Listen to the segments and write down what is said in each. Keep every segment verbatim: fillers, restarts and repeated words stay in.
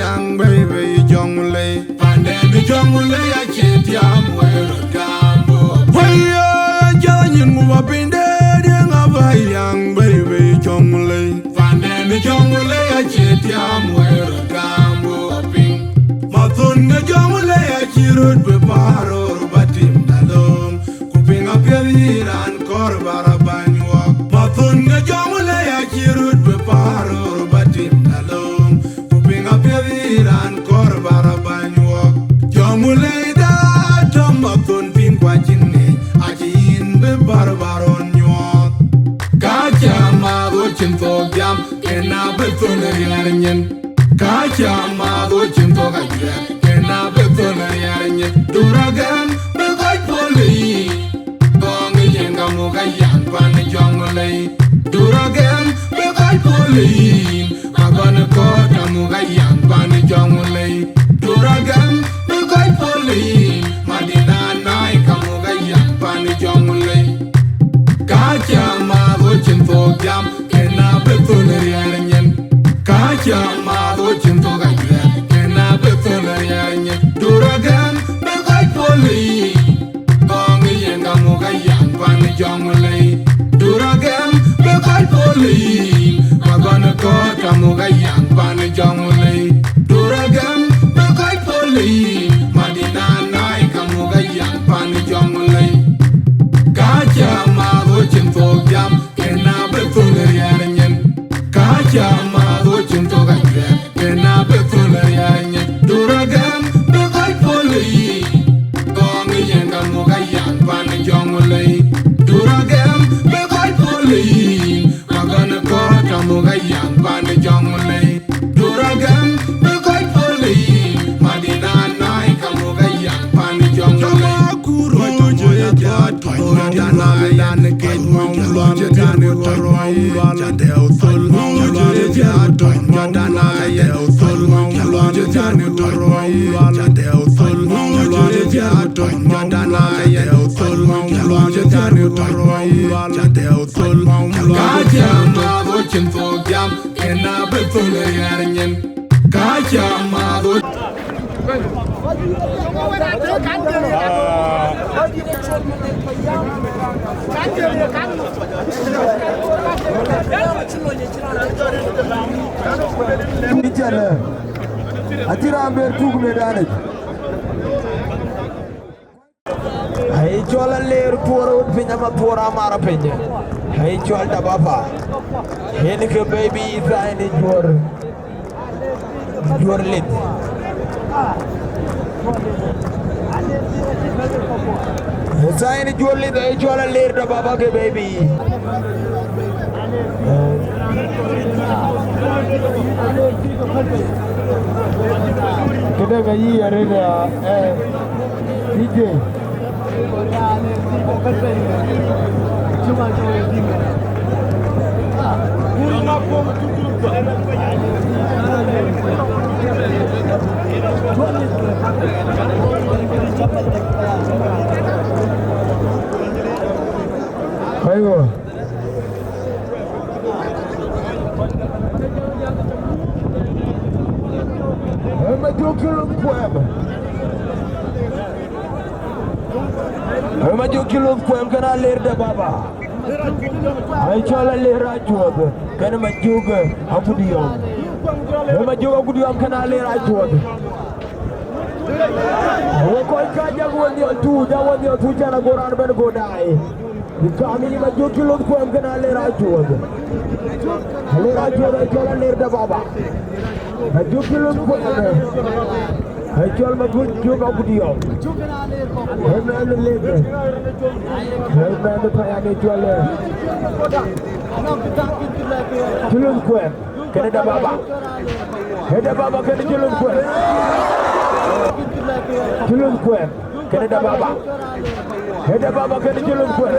Young baby, Jonglei. Panden Jonglei, acie tiam wero gambo. Waya, jala nyin muwa pinde, dia ngaba young baby, Jonglei. Panden Jonglei, acie tiam wero gambo ping. Mathun ne Jonglei, achirut be paror batim dalong. Kupinga piel iran kor bara banyuok. Mathun ne Jonglei, achirut be paror batim dalong. Ku piŋ apiɛth ë raan kɔɔr bär abäny wɔk. Jɔŋ Mulei da tɔ̈ mathon piŋ kuac cïn ŋic, acï yïn bï bär bär ɣɔn nyuɔɔth. Ka cä maath ɣöö cïn thok jam, kën abï thon riɛɛr nyin. Ka cä maath ɣöö cïn thok ajuɛɛr, kën abï thon riɛɛr nyin. Dur agɛ̈m bï kɔc puɔ̈l ë yïn. Gɔŋ yen ka muk ayan pan Jɔŋlei. Dur agɛ̈m bï kɔc puɔ̈l ë yïn. Agɔn kɔɔr ka muk ayan pan Jɔŋlei. Dur agɛ̈m bï kɔc puɔ̈l ë yïn. Madina nai ka muk ayan pan Jɔŋlei. Ka cä maath ɣöö cïn thok jam, kën abï thon riɛɛr nyin. Ka cä maath ɣöö cïn thok ajuɛɛr, kën abï thon riɛɛr nyin. Dur agɛ̈m bï kɔc puɔ̈l ë yïn. Gɔŋ yen ka muk ayan pan Jɔŋlei. Dur agɛ̈m bï kɔc puɔ̈l ë yïn. Agɔn kɔɔr ka muk ayan pan Jɔŋlei. Dur agɛ̈m bï kɔc puɔ̈l ë yïn. Madina nai ka muk ayan pan Jɔŋlei. Ka cä maath ɣöö cïn thok jam, kën abï thon riɛɛr nyin. Ka cä maath ɣöö cïn thok ajuɛɛr, kën abï thon riɛɛr nyin. Dur agɛ̈m bï kɔc puɔ̈l ë yïn. Gɔŋ yen ka muk ayan pan Jɔŋlei. Dur agɛ̈m bï kɔc puɔ̈l ë yïn. Agɔn kɔɔr ka muk ayan pan Jɔŋlei. Dur agɛ̈m bï kɔc puɔ̈l ë yïn. Madina nai ka muk ayan pan Jɔŋlei. Jɔŋ akur wä tuc ë jat. Ka cä maath ɣöö cïn thok jam, kën abï thon riɛɛr nyin. Ka cä maath ɣöö Icɛlë, acï raan ber tuk në danic. Ai cɔl aleer tuɔɔr ɣöt piny ama tuɔɔr amar piny. Ai cɔl da baba. Yen ke baby thaini juɔr. Juɔr lith. Thaini juɔr lith, ai cɔl aleer da baba ke baby. Këdë ka yï arëët, eh, D J. Aiwa. Ë Majök cï lon kuɛm. Ë Majök cï lon kuɛm kën aleer da baba. Ai cɔl aleer acuɔth kën Majök agut yɔm. Ë Majök agut yɔm kën aleer acuɔth. Wek kɔc ka jak wek nhiɔl tu, jak wek nhiɔl tu, can ago raan ben go daai. Ku kaam yï Majök cï lon kuɛm kën aleer acuɔth. Aleer acuɔth, ai cɔl aleer da baba. Majök cï lon kuɛm. Ai cɔl Majök agut yɔm. Ai mɛn lek. Ai mɛn payam ë cɔl. Cï lon kuɛm. Kënë da baba. Kënë da baba, kënë cï lon kuɛm. Cï lon kuɛm. Kënë da baba. Kënë da baba, kënë cï lon kuɛm.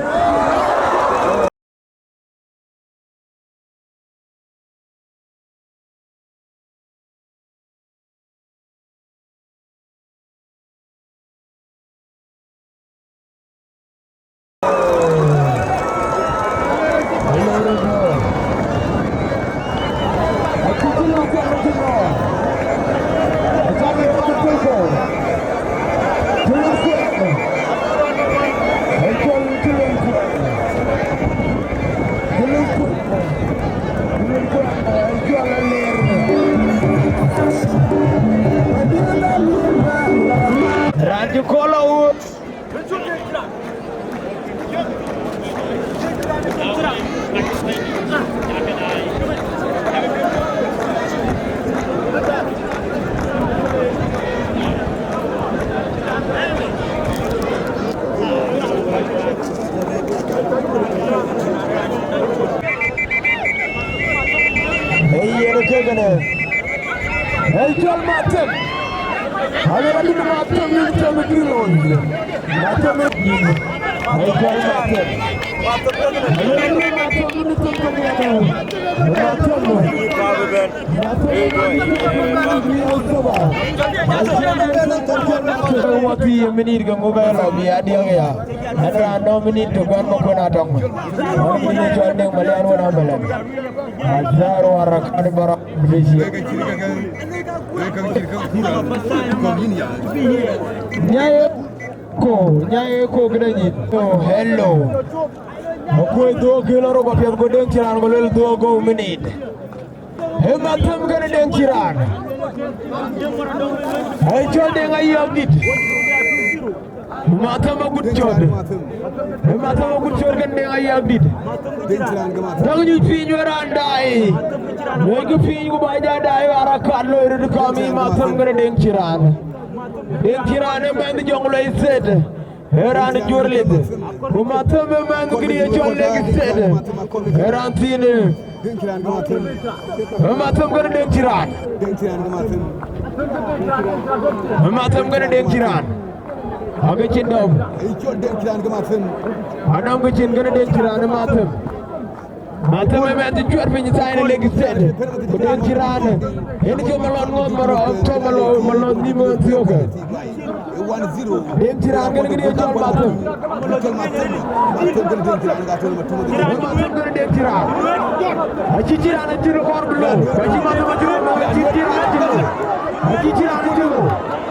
Ë cɔl Mathem. Aluel adï Mathem yïn Mathem kï looi. Mathem ë yïn. Ë cɔl Mathem. Aluel adï Mathem yïn Mathem kï looi. Mathem. Mathem ë yïn Mathem kï looi. Wɔ thii ye minit ke ŋu bɛ lɔ bï adiäk ya. Ɛn raan nɔm minit tök bɛ̈n Makuën Atɔŋ. Ɣɔn kï ye cɔl Deŋ Malian wën Amɛlɛn. Azar warakat bara. Nyaye ko, nyaye ko këdë nyit. Oh, hello. Akuɔ̈c dhuɔ̈k kë lɔ rɔt apiɛth, go Deŋ Cï Raan go luel dhuɔ̈k go minit. Ë Mathem kënë Deŋ Cï Raan. Ë cɔl Deŋ Ayiɛ̈ɛ̈k dït. Mathem agut cöt. Mathem agut cöt kën Deŋ Ayiɛ̈ɛ̈k dït. Däŋ nyuc piny wën raan daai. Nyuckë piny ku ba ja daai warakat loi röt kam yï Mathem kën Deŋ Cï Raan. Deŋ Cï Raan ë mɛnh Jonglei State. Ë raan Juɔ̈r Lith. Ku Mathem ë mɛnh këdï ye cɔl Lake State. Ë raan thiin. Ë Mathem kën Deŋ Cï Raan. Ë Mathem kën Deŋ Cï Raan. Akë cïn dɔm. Anɔm kë cïn kën Deŋ Cï Raan ë Mathem. Mathem ë mɛnh cï cuɛt piny thaai në Lake State. Ku Deŋ Cï Raan. Yen ke Malɔn ŋɔ̈th Malɔn, tɔ̈ Malɔn, Malɔn nhïïm ɣön thiɔ̈kë. Deŋ Cï Raan kën këdï ye cɔl Mathem. Mathem kën Deŋ Cï Raan. Acï Cï Raan acï röt kɔɔr bï lɔ. Acï Mathem acï röt lɔ, acï Cï Raan acï lɔ. Acï Cï Raan acï lɔ.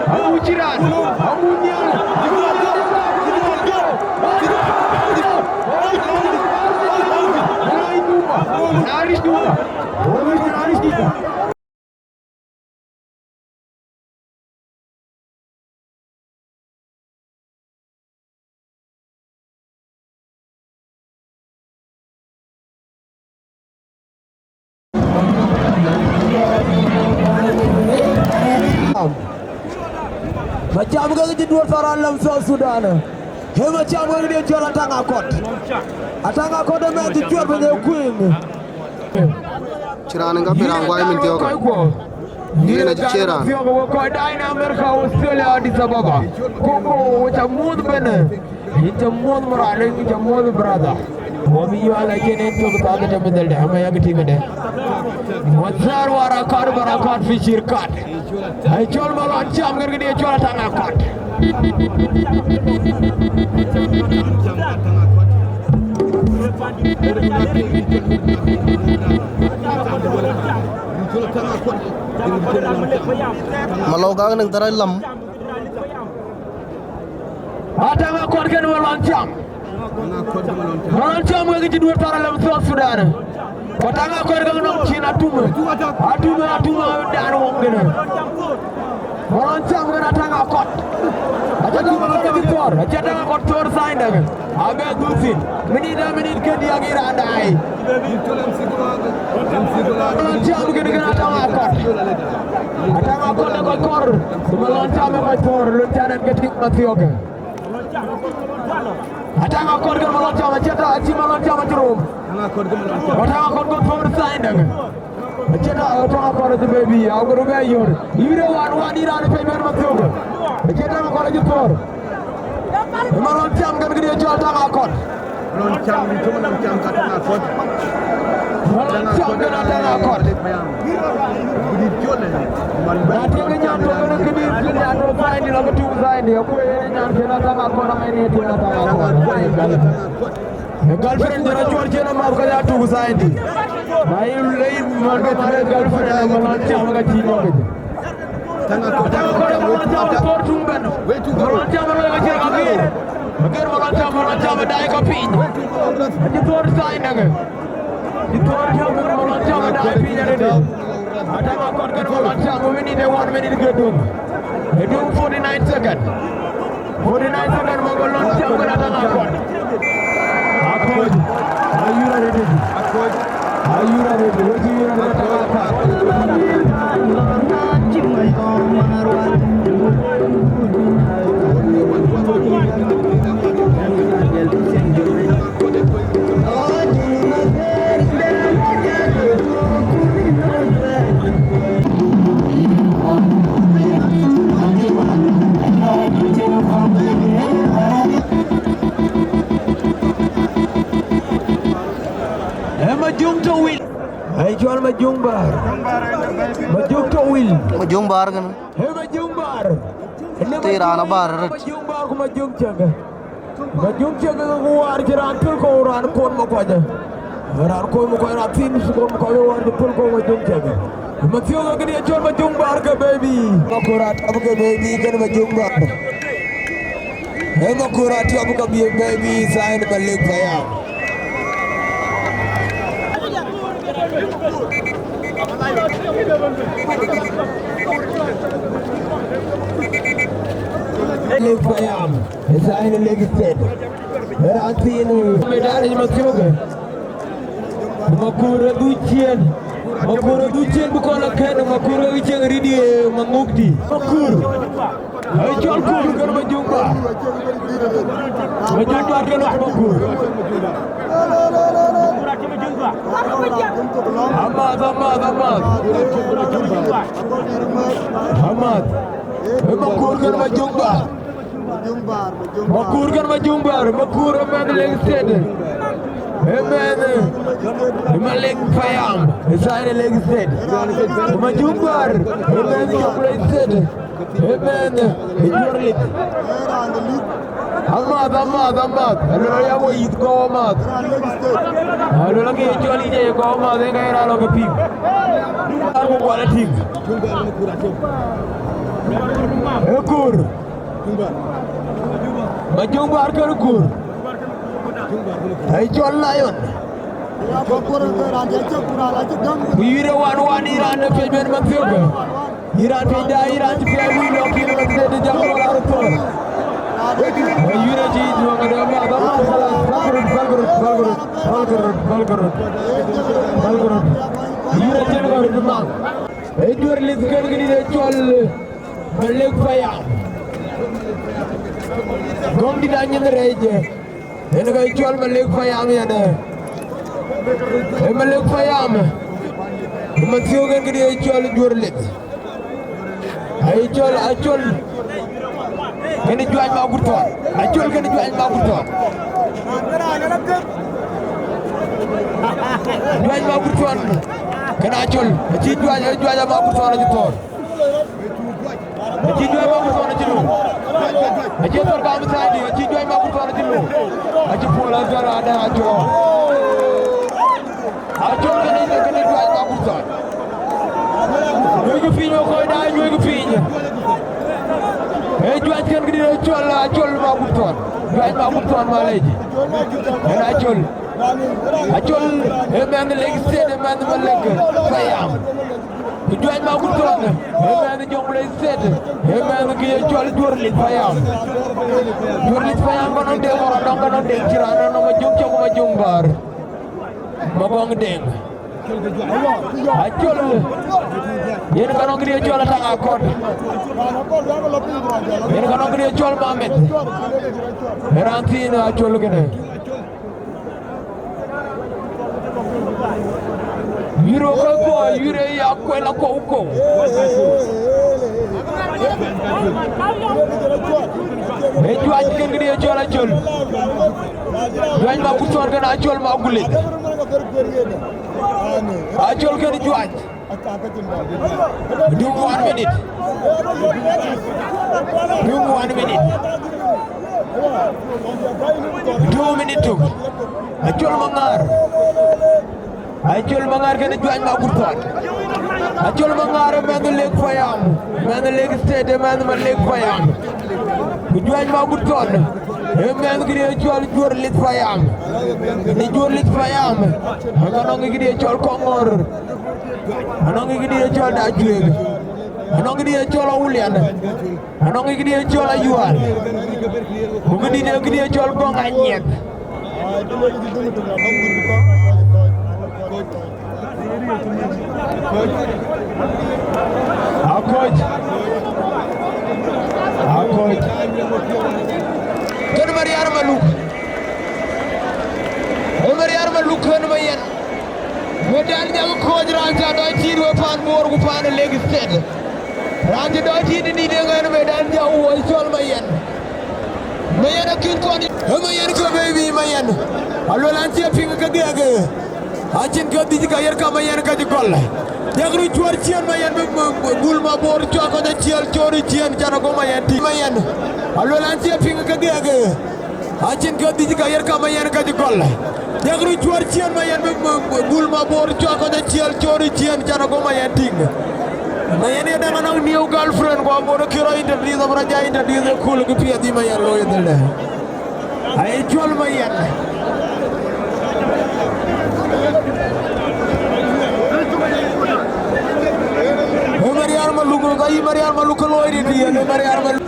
Amu Cï Raan. Amu Nhial. Amu Nhial. Nyuma. Nyuma. Macam ke cï duɔ̈r thar alam South Sudan. Ë macam ke cï duɔ̈r Ataŋ Akɔt. Ataŋ Akɔt ë mɛnh cï cuɛt piny ë Queen. Cï raan ŋa bï raan guai min thiɔ̈kë. Yen acï cie raan. Thiɔ̈kë wek kɔc daai në America, Australia, Addis Ababa. Congo, wek ca muɔ̈th bɛ̈n. Yïn ca muɔ̈th, murade, yïn ca muɔ̈th, brother. Wɔ bï yual acïn en tök thaak ëtë mithëlde, ama yak tïŋ ëdë. Wazar warakat, barakat fi shirkat. Ai cɔl Malɔn Cam kën këdï cɔl Ataŋ Akɔt. Malɔu gak nïŋ thar alam. Ataŋ Akɔt kën Malɔn Cam. Malɔn Cam wek cï duɔ̈r thar alam South Sudan. Ku Ataŋ Akɔt kën nɔm cin Atum. Atum, Atum, dan wok kënë. Malɔn Cam kën Ataŋ Akɔt. Aca Ataŋ Akɔt cï thɔ̈r. Aca Ataŋ Akɔt thɔ̈r thaai däŋ. Abɛ dhuk thïn. Minit ë minit kën diäk ë raan daai. Malɔn Cam kën kën Ataŋ Akɔt. Ataŋ Akɔt ë kɔc kɔɔr. Ku Malɔn Cam ë kɔc thɔ̈r. Lon can ɛn ke tïŋ mathiɔ̈kë. Ataŋ Akɔt kën Malɔn Cam acï ta, acï Malɔn Cam acï rom. Ataŋ Akɔt kën thɔ̈r thaai däŋ. Acï ta, Ataŋ Akɔt acï bɛ bï, au guru bɛ yɔ̈r. Yïn ë wan, wan yïn raan ë pɛ̈c bɛ̈n mathiɔ̈kë. Acï Ataŋ Akɔt acï thɔ̈r. Malɔn Cam kën këdï cɔl Ataŋ Akɔt. Malɔn Cam kën Ataŋ Akɔt. Na tiŋ nyan tök kën këdï, nyan tök thaai dï, lɔ kë tuk thaai dï, akuc ë nyan kën Ataŋ Akɔt, ama yen tiŋ Ataŋ Akɔt. Ë girlfriend jɔn acuɔr cïn amääth kɔc aa tuk thaai dï. Na yïn lei mɔn ke mär girlfriend, Malɔn Cam ka cï nyɔk kecë. Ataŋ Akɔt ë Malɔn Cam thɔ̈r tuŋ bɛ̈n. Malɔn Cam ë lɔ ka cï rɔt ageer. Ageer Malɔn Cam, Malɔn Cam ë daai kɔ̈u piny. Acï thɔ̈r thaai däŋ. Acï thɔ̈r thaai däŋ, Malɔn Cam ë daai piny arëët. Ataŋ Akɔt kën Malɔn Cam, minit ë one minute ke döŋ. Ë döŋ forty nine second. Forty nine second, Malɔn Cam kën Ataŋ Akɔt. Akɔt. Are you ready? Akɔt. Are you ready? What do you ready? Ataŋ Akɔt. Majuŋ Bäär. Majuŋ tɔ̈ wil. Majuŋ Bäär kënë. Ee Majuŋ Bäär. Ënë Tï raan Majuŋ, abäär röt. Majuŋ Bäär ku Majuŋ Cäk. Majuŋ Cäk ke ku waar cï raan thöl kɔ̈u raan kon Makuac. Raan kon Makuac, raan thiin kon Makuac waar cï thöl kɔ̈u Majuŋ Cäk. Mathiok ke këdï acɔl Majuŋ Bäär ke baby. Makuac raan abï ke baby kënë Majuŋ Bäär. Ee Makuac raan abï ke baby sign Malek Payam. Lake Payam, ëthaai në Lake State. Raan thiin, medal ë Mathiok. Makur ë dhuc ciëën. Makur ë dhuc ciëën bï kɔn akën, Makur ë cieŋ rït ye Maŋukdï. Makur. Ai cɔl Kur kën Majuŋ Bäär. Majuŋ Bäär kën Makur. Amath, amath, amath. Amath. Ë Makur kën Majuŋ Bäär. Makur kën Majuŋ Bäär. Makur ë mɛnh Lake State. Ë mɛnh ë Malek Payam. Ëthaai në Lake State. Majuŋ Bäär. Ë mɛnh Jonglei State. Amen. Ë Juɔ̈r Lith. Amath, amath, amath. Aluel ya wo yith kɔ̈u amath. Aluel ke cɔl yic ye kɔ̈u amath, ë ka ye raan lɔ ke piŋ. Raan ku guɔ la tïŋ. Ë Kur. Majuŋ Bäär kën Kur. Ai cɔl Lion. Ku yïn ë wan wan yïn raan ë piɛc ben Mathiok. Yïn raan piɛcda, yïn raan cï piɛc lui lɔ̈k yïn Mathiok de jam wala röt thɔ̈r. Yïn ë cï juɔ̈ŋ de amath, amath, khalas. Pälkë röt, pälkë röt, pälkë röt, pälkë röt, pälkë röt, pälkë röt. Yïn ë cïn kɔc röt maŋ. Ë Juɔ̈r Lith kën këdït ë cɔl Malek Payam. Gɔ̈mdït anyin rɛɛc. Yen ka cɔl Malek Payam yen, ë. Ë Malek Payam. Ë Mathiok yen këdï cɔl Juɔ̈r Lith. Ai cɔl, acɔl. Kën Juac Makur Thɔn. Acɔl kën Juac Makur Thɔn. Juac Makur Thɔn. Kën acɔl. Acï Juac, Juac Makur Thɔn acï thɔ̈r. Acï Juac Makur Thɔn acï lɔ. Acï thɔ̈r kam thaai dï, acï Juac Makur Thɔn acï lɔ. Acï puɔl athär ada acɔl. Acɔl kënë, kënë Juac Makur Thɔn. Nyuɔ̈ckë piny wek kɔc daai, nyuɔ̈ckë piny. Ee Juac kën këdït acɔl, acɔl Makur Thɔn. Juac Makur Thɔn malec. Yen acɔl. Acɔl ë mɛnh Lake State, ë mɛnh Malek Payam. Ku Juac Makur Thɔn, ë mɛnh Jonglei State, ë mɛnh kë ye cɔl Juɔ̈r Lith Payam. Juɔ̈r Lith Payam ka nɔŋ deŋ, ɣɔn adɔŋ ka nɔŋ deŋ, cï raan nɔŋ Majuŋ Cäk ku Majuŋ Bäär. Magɔŋ deŋ. Acɔl. Yen ka nɔŋ kë ye cɔl Ataŋ Akɔt. Yen ka nɔŋ kë ye cɔl Mamet. Ë raan thiin acɔl kënë. Yïrë kɔc kɔc, yïrë ya kuɛl akɔ̈u kɔ̈u. Ë Juac kën këdï ye cɔl acɔl. Juac Makur Thɔn kën acɔl Magulet. Acɔl kën Juac. Do one minute. Do one minute. Two minute tök. Acɔl Maŋar. Acɔl Maŋar kën Juac Makur Thɔn. Acɔl Maŋar ë mɛnh Lake Payam. Mɛnh Lake State, ë mɛnh Malek Payam. Ku Juac Makur Thɔn. Ë mɛnh këdï ye cɔl Juɔ̈r Lith Payam. Në Juɔ̈r Lith Payam. Ë ka nɔŋ këdï ye cɔl Kɔŋɔ̈ɔ̈r. Anɔŋ këdï ye cɔl Dacuëëk. Anɔŋ këdï ye cɔl Awulian. Anɔŋ këdï ye cɔl Ayual. Ku këdï ye, këdï ye cɔl Gɔŋ Anyiɛth. Akɔc. Akɔc. Kën Mariar Maluk. Ë Mariar Maluk kën Mayen. Medan Jam kɔc raan cä dɔc tiit we paan Bor ku paan Lake State. Raan cï dɔc tiit dït ëŋɛn Medan Jam woi cɔl Mayen. Mayen akïn kɔn. Ë Mayen ke baby Mayen. Aluel an cie piŋ ke diɛɛk. Acïn kë dhïc ka yen ka Mayen ka cï gɔl. Yak röt cuɔr ciëën Mayen bï, bï, bï Bul Mabor cua kɔc aciɛl cɔɔr ciëën can ago Mayen tïŋ Mayen. Aluel an cie piŋ ke gɛɛk. Acïn kë dhïc ka yen ka Mayen ka cï gɔl. Yak röt cuɔr ciëën Mayen bï, bï, bï Bul Mabor cua kɔc aciɛl cɔɔr ciëën can ago Mayen tïŋ. Mayen ye daŋ anɔŋ new girlfriend ku abor kï rɔ introduce abï rɔ ja introduce ë kööl kë piɛth yï Mayen looi dhëlde. Aye cɔl Mayen. Ë Mariar Maluk, ka yï Mariar Maluk ke looi rin yen, ë Mariar Maluk.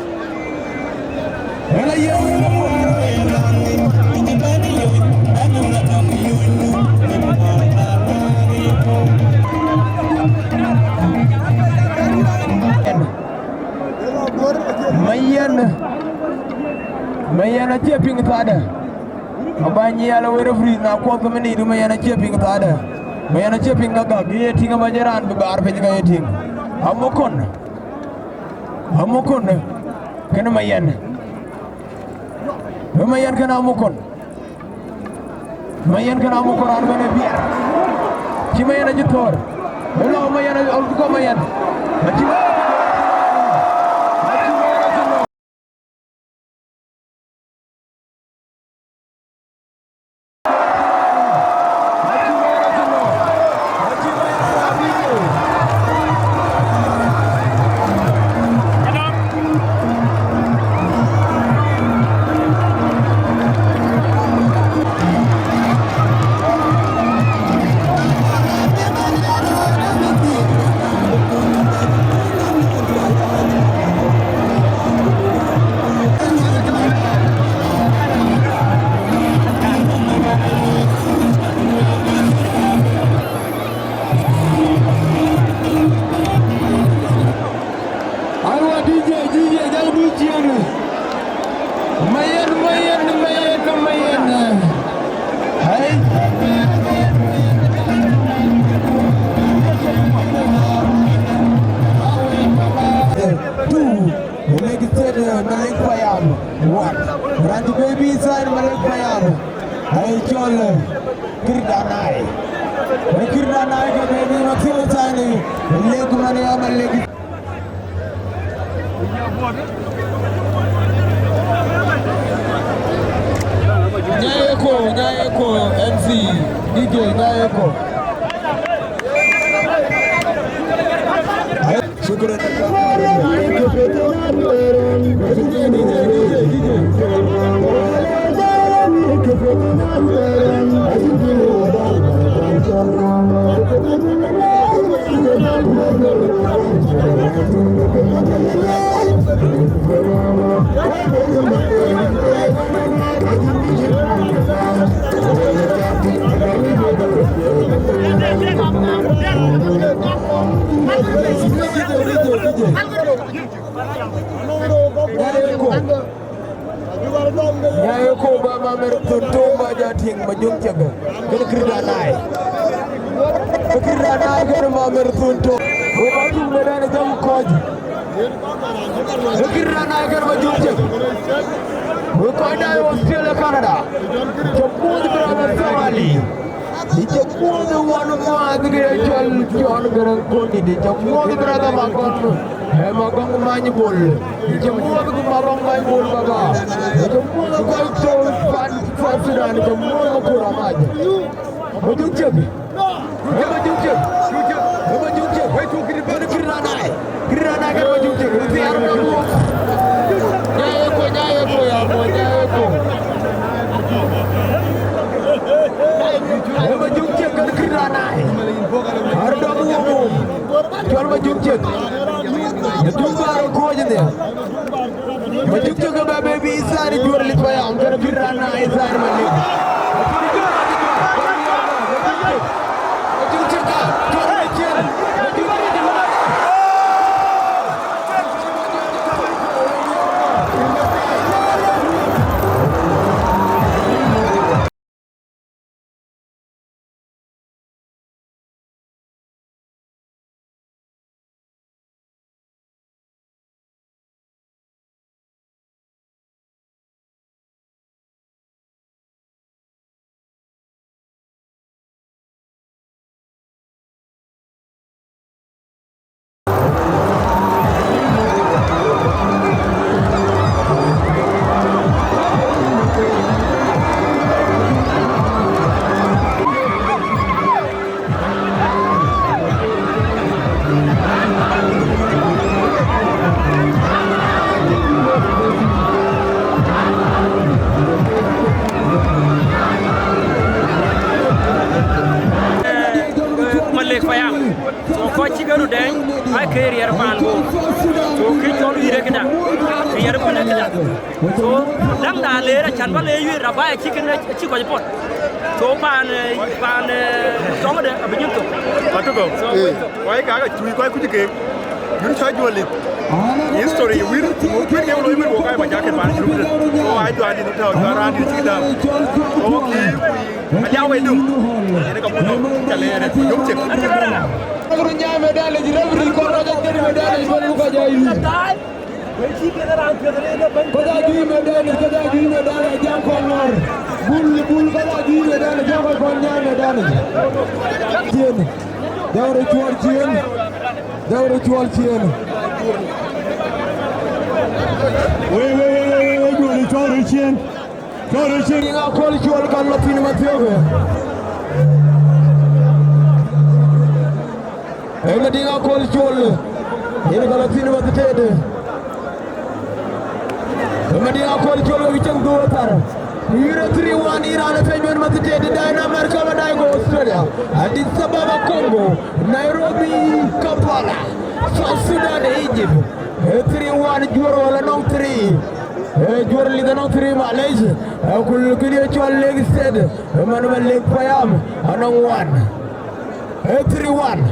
Ëla yen. Mayen. Mayen acie piŋ thadë. Abany yɛl we referee na kuɔth ke minit, Mayen acie piŋ thadë. Mayen acie piŋ ka gak, ye tïŋ abany raan bï baar piny ka ye tïŋ. Amukon. Amukon. Kënë Mayen. Ë Mayen kënë Amukon. Mayen kënë Amukon raan bɛ̈n ë biɛr. Cï Mayen acï thɔ̈ɔ̈r. Ëlɔ Mayen, ëlɔ Mayen. Acï Mayen acï thɔ̈ɔ̈r. Acï Mayen acï thɔ̈ɔ̈r. Aywa, D J, D J, jam du ciëën. Mayen, Mayen, Mayen, Mayen. Hey. Two. Lake State, uh, Malek Payam. One. Randy Baby sign Malek Payam. Hey, Chol, uh, Kirdanai. Hey, Kirdanai, ke Baby Matthew sign, uh, Lake Maniama, Lake. Nyayeko, Nyayeko, M C, D J, Nyayeko. Shukran. Nyayeko ba Mamer Thun Tom ba ja tiŋ Majuk Cek. Kën Kirdanai. Kën Kirdanai kën Mamer Thun Tom. Wo ba tiŋ medan jam kɔc. Kën Kirdanai kën Majuk Cek. Wo kɔc da Australia, Canada. Jam kɔc brother Somali. Icä muɔ̈th ë wän muɔ̈th ke ye cɔl John Garang Kondit, icä muɔ̈th brother Magɔŋ, eh, Magɔŋ Many Bol, icä muɔ̈th ku Magɔŋ Many Bol baba, icä muɔ̈th kɔc tɔ̈ pan South Sudan, icä muɔ̈th ku Ramac. Majuk Cek, eh, Majuk Cek, eh, Majuk Cek, wek cuk kït bɛ̈n kït raan ai. Kït raan akën Majuk Cek, wek thiaar raan muk. Nyayeko, Nyayeko, ya muk, Nyayeko. Ee Majuk Cek kën kït raan ai. Arë dɔm wok wok. Cɔl Majuk Cek. Majuk bä rɔt kuɔ̈c ënhial. Majuk Cek ke bɛ bɛ bï thaar juɔ̈r lith payam, kën kït raan ai thaar Majuk. Këda, ke yɛn ë kuën ë këda. So, läŋda leer acan bä le yuëër rabai acï kën, acï kɔc pɔt. So, paan, eh, paan, eh, tɔŋde abï nyïn thok. Watuko. So, eh, wai ka ka cui kɔc kuc keek. Yun cä juɔl lip. History wir, wir ke loi wir wo kai ma jaket ban jurut. So, ai juan di tau juan ran di cï dam. So, ki, alia we dum. Ene ka buno, ka le ene, yom cek. Kuru nya medal ji, referee ko raja kër medal ji, ko ka jai. Kɔc aa juëc medani, kɔc aa juëc medani, jam kɔn ŋɔ̈ɔ̈r. Bul, bul, kɔc aa juëc medani, jam kɔc kɔn nyaai medani. Cien, dhɛ̈ɛ̈u röt cuɔl cien, dhɛ̈ɛ̈u röt cuɔl cien. Wei, wei, wei, wei, wei, wei, juɔl cuɔl röt cien. Kɔɔr cï Madiŋ Akol Cuɔl ka lɔ thïn mathiɔ̈kë. Ee Madiŋ Akol Cuɔl, yen ka lɔ thïn mathitëëtë. Ee Madiŋ Akol Cuɔl wek cäŋ dhuɔ̈k thar. Yïn ë three one, yïn raan ë piny wën mathitëëtë, dai në America, ma dai go Australia, Addis Ababa, Congo, Nairobi, Kampala, South Sudan, Egypt. Ee three one, Juɔ̈r wala nɔŋ three. Ee, Juɔ̈r Lith anɔŋ three, malec. Ee, ku kën ye cɔl Lake State, ee, man ba Lake Payam anɔŋ one. Ee, three one.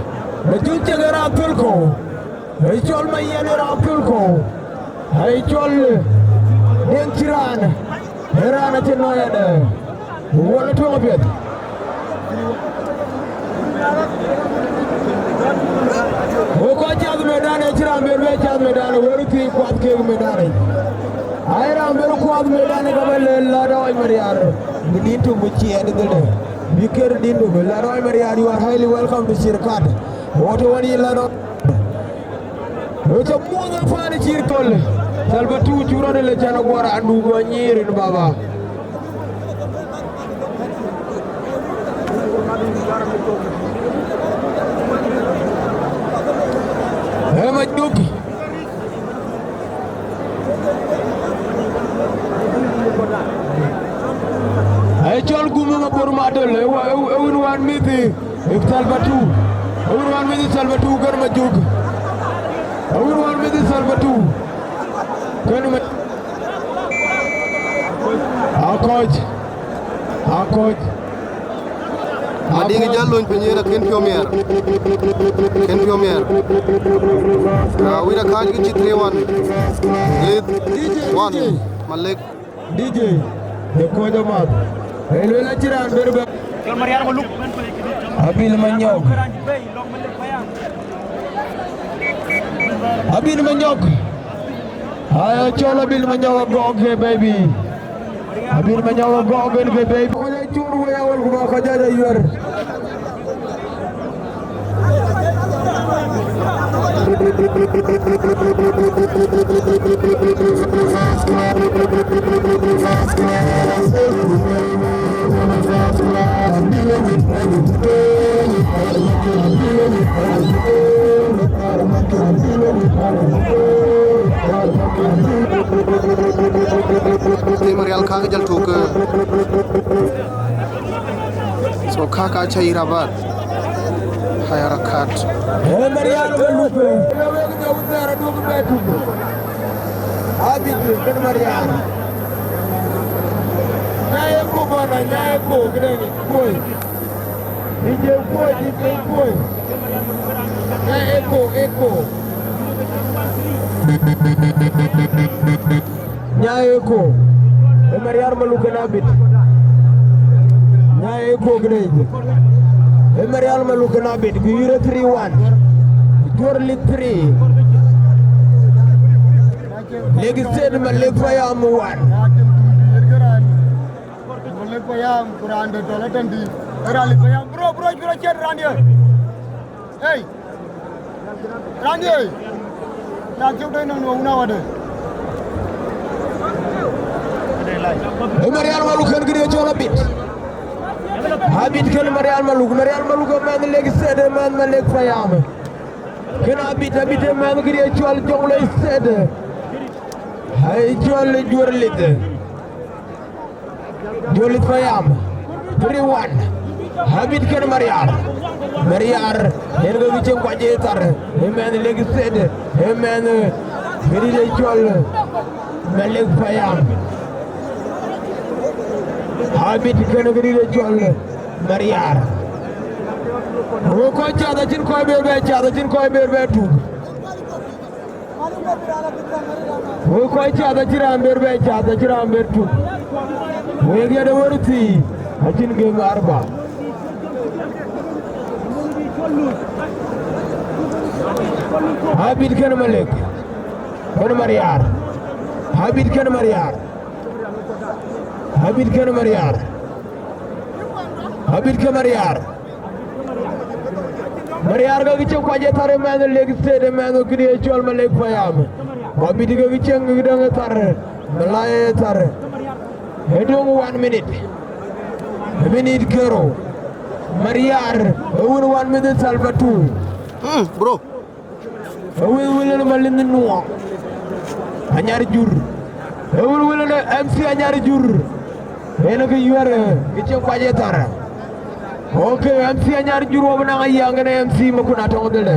Majuk cek ë raan thöl kɔ̈u. Ee, cɔl Mayen ë raan thöl kɔ̈u. Ee, cɔl Deŋ Cï Raan, ee raan acï nɔ̈ɔ̈i adë. Wala tueŋ apiɛth. Wo kɔc cath medan, acï raan ber bɛ cath medan, wër thii kuath kek medan. Ai raan ber kuath medan, ka bä lël la dɔɔc mariar. Bï din tum bï ciɛɛt dhilde. Bï ker din tum, la dɔɔc mariar, you are highly welcome to Shirkat. Wo të wën yï la dɔɔc. Wek ca muɔ̈th ë paan ë cïïr thöl. Salva Kiir cuk rɔt ë le cän ë guɔ raandu guɔ nyiir rin baba. Ë Majuk. Ë cɔl gum ë Mabor Madol, ë wa-, ë, ë wën wan mïth. Ë Salva Kiir. Ë wën wan mïth Salva Kiir kën Majuk. Ë wën wan mïth Salva Kiir. Kën ma-, akɔc. Akɔc. Madiŋ jal lony piny yen akën piɔ̈u miɛr. Kën piɔ̈u miɛr. Ah, wir akääc kë cï three one. Lith one. Malek. D J, ye kɔc amath. Ee luel acï raan ber bɛ. Abil Manyɔk. Abil Manyɔk. Aya cɔl Abil Manyɔk agɔɔk ke baby. Abil Manyɔk agɔɔk en ke baby. Kɔc acur wei awal ku ba kɔc jɔc ayuɛr. Tim Marial kak jal tuk. So kaka cha irabat. Haya rakat. Eh, Marial Maluk. Abit, kën Marial. Nyaye ko bana, nyaye ko, kene ni, koi. D J koi, D J koi. Nyaye ko, eko. Nyaye ko. E Marial Maluk kën Abit. Nyaye ko grej. E Marial Maluk kën Abit. Ku yïre three one. Juɔ̈r Lith three. Lake State Malek Payam one. Malek Payam, ku raan de tɔl atɛn dï. Era Lake Payam. Bro, bro, bro, cɛt raan ye. Hey. Raan ye. Na cuk dai nang nong na wade. E Marial Maluk kën grej cɔl Abit. Abit kën Marial Maluk. Marial Maluk e mɛnh Lake State, mɛnh Malek Payam. Kën Abit, Abit e mɛnh kën ye cɔl Jonglei State. Ai cɔl Juɔ̈r Lith. Juɔ̈r Lith Payam. Three one. Abit kën Marial. Marial. Yen ke kë cï kuac ë thar. E mɛnh Lake State. E mɛnh Këdït ë cɔl Malek Payam. Abit kënë këdït ë cɔl Mariar. Wek kɔc cath acïn kɔc ber bɛ cath, acïn kɔc ber bɛ tuk. Wek kɔc cath acïn raan ber bɛ cath, acïn raan ber tuk. Wek yɛn ë wër thii, acïn gem arba. Abit kënë Malek, kënë Mariar. Abit kënë Mariar. Abit kënë Mariar. Abit ke Mariar. Mariar ke kë cï kuac ë thar ë mɛnh Lake State, ë mɛnh këdï ë cɔl Malek Payam. Ku abit ke kë cieŋ kë däŋ ë thar, Malaya ë thar. Ë döŋ one minute. Ë minute kërou. Mariar, ë wun wan mïth ë Salva Kiir. Mm, bro. Ë wël wël ë Malin Nuɔɔŋ. Anyar Jur. Ë wël wël ë M C Anyar Jur. Yen kë yuɛ̈r, kë cï kuac ë thar. Ok, M C Anyar Jur wɔ bï naŋ ayiɛɛŋ kën M C Makun Atɔŋ dhilë.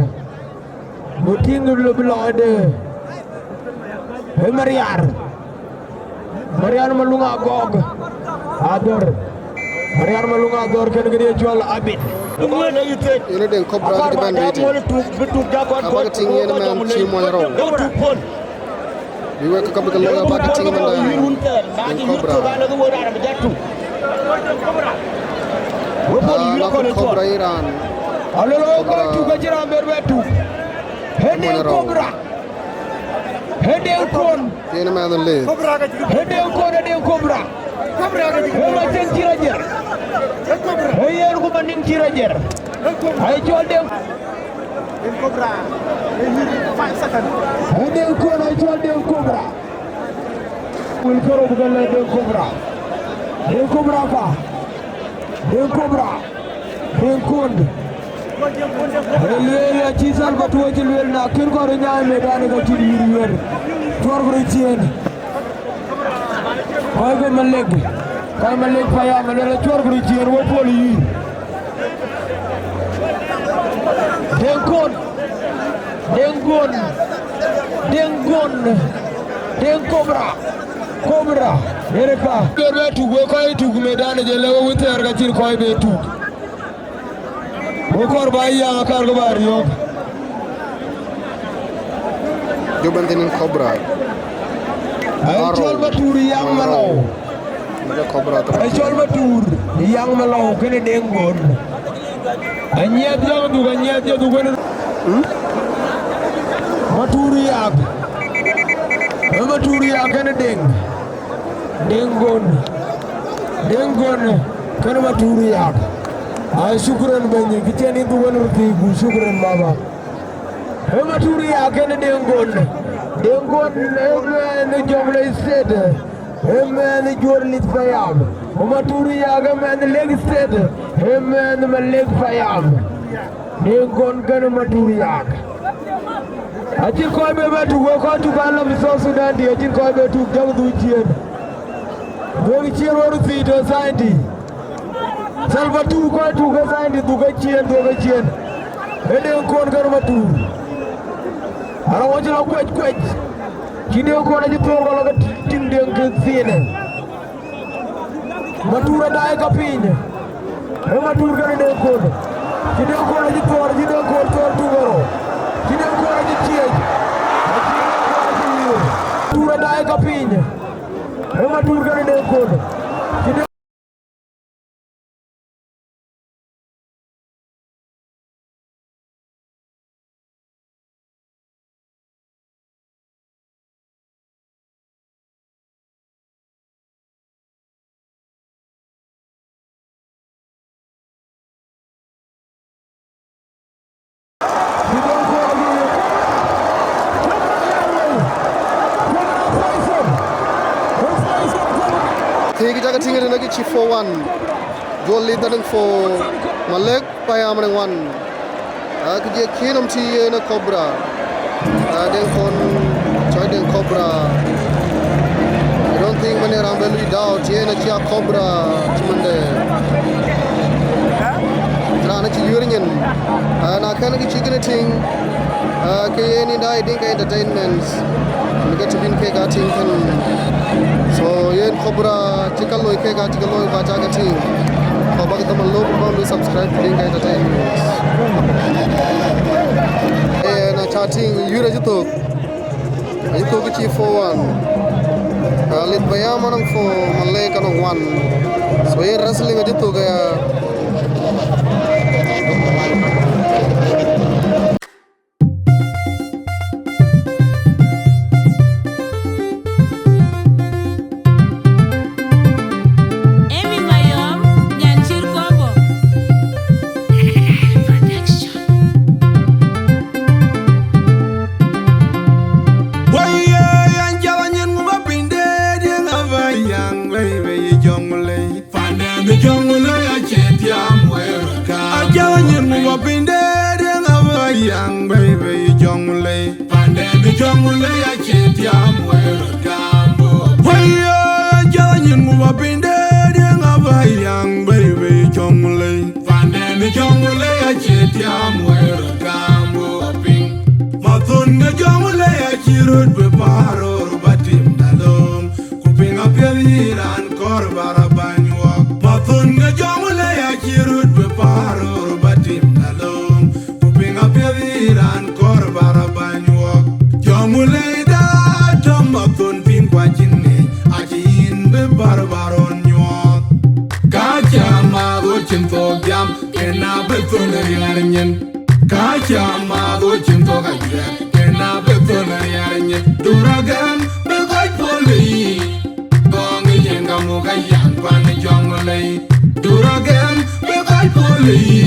Bï tïŋ lɔ bï lɔ ëdë. Ë Mariar. Mariar Maluŋ Agɔɔk. Adhor. Mariar Maluŋ Adhor kën këdï ë cɔl Abit. Yen Deŋ Cobra kë cï bɛ̈n bï tïŋ. Abäk tïŋ yen mɛn cï muɔny rou. Bï wek kë bï ke looi abäk tïŋ mɛn Deŋ Cobra. Ah, la ku Cobra ë raan. Alolo Cobra. Kɔc tuk acï raan ber bɛ tuk. Ë Deŋ Cobra. Ë Deŋ Kon. Yen mɛn le. Ë Deŋ Kon, ë Deŋ Cobra. Ë Maciɛŋ cï rɔt jiɛr. Ë yen ku Maniŋ cï rɔt jiɛr. Ai cɔl Deŋ. Ë Deŋ Kon, ai cɔl Deŋ Cobra. Wël kërou bï ke lɛ̈k Deŋ Cobra. Deŋ Cobra pa. Deŋ Cobra. Deŋ Kon. Ë lueel acï Salva Kiir cï lueel na kën kɔn röt nyaai medan ka cïn yïr yuɛ̈r. Cuɔr ku röt ciëën. Kɔc ke Malek, kɔc Malek Payam, Malek acuɔr ku röt ciëën wek puɔl yï. Deŋ Kon, Deŋ Kon, Deŋ Kon, Deŋ Cobra, Cobra, yen ka. Ber bɛ tuk, wek kɔc tuk medan jël lëu wek thɛɛr ka cïn kɔc bɛ tuk. Wek kɔɔr bä yäŋ akär kë bä riɔ̈ɔ̈k. Jɔ bɛ̈n thïn Cobra. Ai cɔl Matur Yaŋ Malou. Ai cɔl Matur Yaŋ Malou kënë Deŋ Gon. Anyiɛth jɔŋ dhuk, anyiɛth jɔ dhuk kënë. Matur Yak. Ë Matur Yak kënë Deŋ. Deŋ Gon. Deŋ Gon kënë Matur Yak. Ai shukran bɛ̈ny, kë cïn yïn dhuk wën röt thii, ku shukran baba. Ë Matur Yak kënë Deŋ Gon. Deŋ Gon ë mɛnh Jonglei State. Ë mɛnh Juɔr Lith Payam. Ku Matur Yak ë mɛnh Lake State. Ë mɛnh Malek Payam. Deŋ Gon kënë Matur Yak. Acïn kɔc bï bɛ tuk, wek kɔc tuk alɔ bï South Sudan dï, acïn kɔc bï tuk, jɔk dhuk ciëën. Dhuk ciëën wek röt thii tɔ̈ scientist. Salva Kiir kɔc tuk ke scientist, dhuk ke ciëën, dhuk ke ciëën. Ë Deŋ Kon kënë Matur. Arɔ̈ wɔ cï lɔ kuec kuec. Cï Deŋ Kon acï thor kɔn lɔ ke tïŋ Deŋ ke thiinë. Matur adaai ka piny. Ë Matur kënë Deŋ Kon. Cï Deŋ Kon acï thor, cï Deŋ Kon thor tuk ë rou. Cï Deŋ Kon acï ciëëc. Acï Deŋ Kon acï yiëër. Matur adaai ka piny. Ë Matur kënë Deŋ Kon. Cï Deŋ Thiëëc cak tïŋ ëtënë kë cï four one. Juɔl Lith Deŋ four, Malek Payam Deŋ one. Aa, kë jek kï nɔm tï yen ë Cobra. Aa, Deŋ Kon, cɔl Deŋ Cobra. I don't think many raan bɛ lui doubt yen acï a Cobra cïmënde. Raan acï yuëër nyin. Aa, na kɛn kë cï kënë tïŋ, aa, ke yen yïn daai Dinka Entertainment. Ke të bïn kek a tïŋ kën. So, yen kobra cï ka looi kek a cï ka looi ku aca ke tïŋ. Ku bäk dhaman lok bäk lu subscribe to Dinka Entertainment. Yen aca tïŋ yur acï thök. Acï thök cï four one. Alith Payam anɔŋ four, Malek anɔŋ one. So, yen wrestling acï thök aya. Emi Mayom, Nyan Cïr Kombo. Wai, eh, yan jala nyin ŋu ba piny de, dieng aba yang, wei, wei, jong lei. Panden de jong lei acie tiam wei rot ka. Aja nyin ŋu ba piny de, dieng aba yang, wei, wei, jong lei. Panden de jong lei acie tiam wei rot ka. Wai, eh, aja nyin ŋu ba piny de, dieng aba yang, wei, wei, jong lei. Panden de jong lei acie tiam wei rot ka. Piny. Mathon de jong lei acie rot be paror ba tim da lom. Ku piŋ apiɛth yï raan kɔɔr ba rɔt bäny wɔk. Mathon ke jɔŋ lei acï röt bï paaror ba tim alöŋ. Ku piŋ apiɛth yï raan kɔɔr ba rɔt bäny wɔk. Jɔŋ lei da tɔ̈ mathon piŋ ku acïn ŋic, acï yïn bï bär ba rɔt nyuɔɔth. Ka cä maath ɣöt cïn thok jam, kën abï thon riɛɛr nyin. Ka cä maath ɣöt cïn thok ajuɛɛr, kën abï thon riɛɛr nyin. Duragɛm bï kɔc puɔl yï. Gɔŋ yen ka muk ayan pan jɔŋ lei. Duragɛm bï kɔc puɔl yï.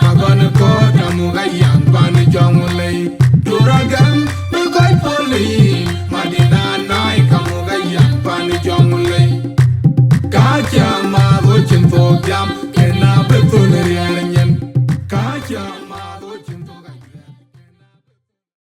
Ka gɔn kɔɔr ka muk ayan pan jɔŋ lei. Duragɛm bï kɔc puɔl yï. Madina nai ka muk ayan pan jɔŋ lei. Ka cä maath ɣöt cïn thok jam, kën abï thon riɛɛr nyin. Ka cä maath